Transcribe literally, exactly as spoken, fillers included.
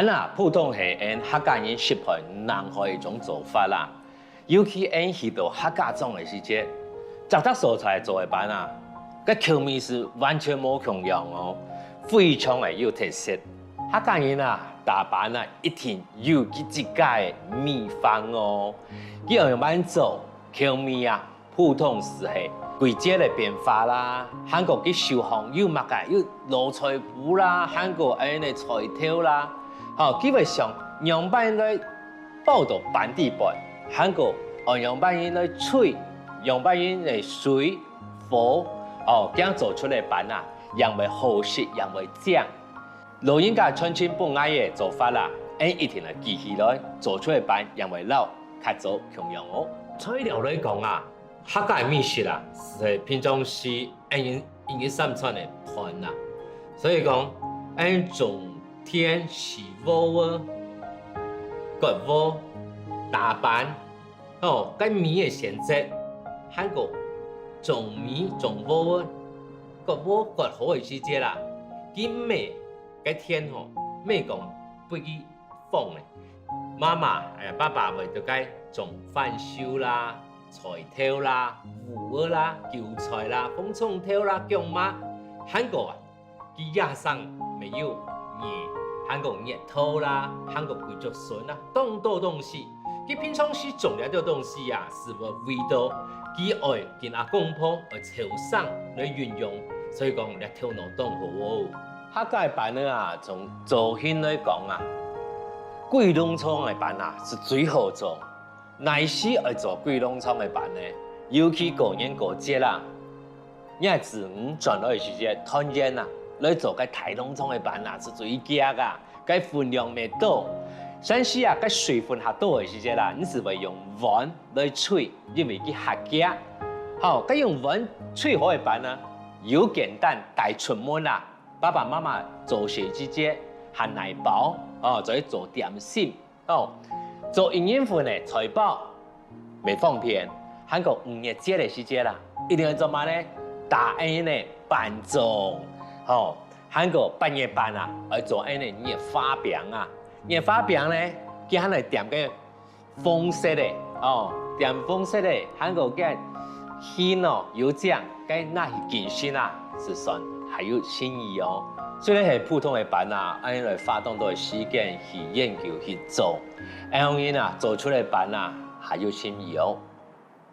恁啊，普通係𫣆客家人食飯毋會一種做法啦。尤其𫣆去到客家庄个時節，逐搭所在做个粄啊，該口味係完全無共樣哦，非常个有特色。客家人啊，打粄啊，一定有佢自家个祕方哦。佢愛仰般做，口味啊， 普通時係季節个變化啦，還過佢手項有麼个，有蘿蔔瓠啦，還過恁樣个菜頭啦。吼，基本上仰般來包到粄底背，還過愛仰般來炊，仰般个水、火，哦，正做出來粄啊，正會好食，正會靚。老人家傳承分𠊎个做法啦，𫣆一定愛記起來，做出來粄正會摎較早共樣哦。材料來講啊， 客家个美食啊，係平常時𫣆一日三餐个飯啊。所以講，𫣆種田蒔禾仔、割禾、打粄，吼，該米个選擇，還過種米種禾仔、割禾割好个時節啦，佢毋係該田吼，毋係講分佢 荒个。媽媽、爸爸會在該種番薯啦、菜頭啦、芋仔啦、韭菜啦、紅蔥頭啦、薑嫲，還過啊，佢野生乜有艾，還過月桃啦，還過桂竹筍啊，當多東西。佢平常時種這兜東西啊，係會為著佢愛跟阿公婆愛湊生來運用，所以講這頭腦當好哦。 客家个粄仔啊，從造型來講啊，歸籠床个粄啊係最好做。哪時愛做歸籠床个粄呢？尤其過年過節啊，若子女轉來个時節團圓啊，來做該大籠床个粄啊係最遽啊，該分量乜多。但是啊，該水分較多个時節啊，你係會用碗來炊，因為佢較遽。好，該用碗炊好个粄啊，又簡單帶出門啊。 爸爸媽媽做事時節還耐包，哦，做做點心，哦，做一人份个菜包，乜方便。還過五月節个時節啦，一定愛做麼呢？打𫣆个粄粽，吼，還過八月半啊，愛做𫣆个月花餅啊。月花餅呢，佢還來點个 紅色个，哦，點紅色个，還過該形哦，有靚，該拿去敬神啊，係算還有誠意哦。雖然係普通个粄啊，恁樣來花當多个時間去研究去做，恁樣啊，做出來粄啊，還有誠意哦。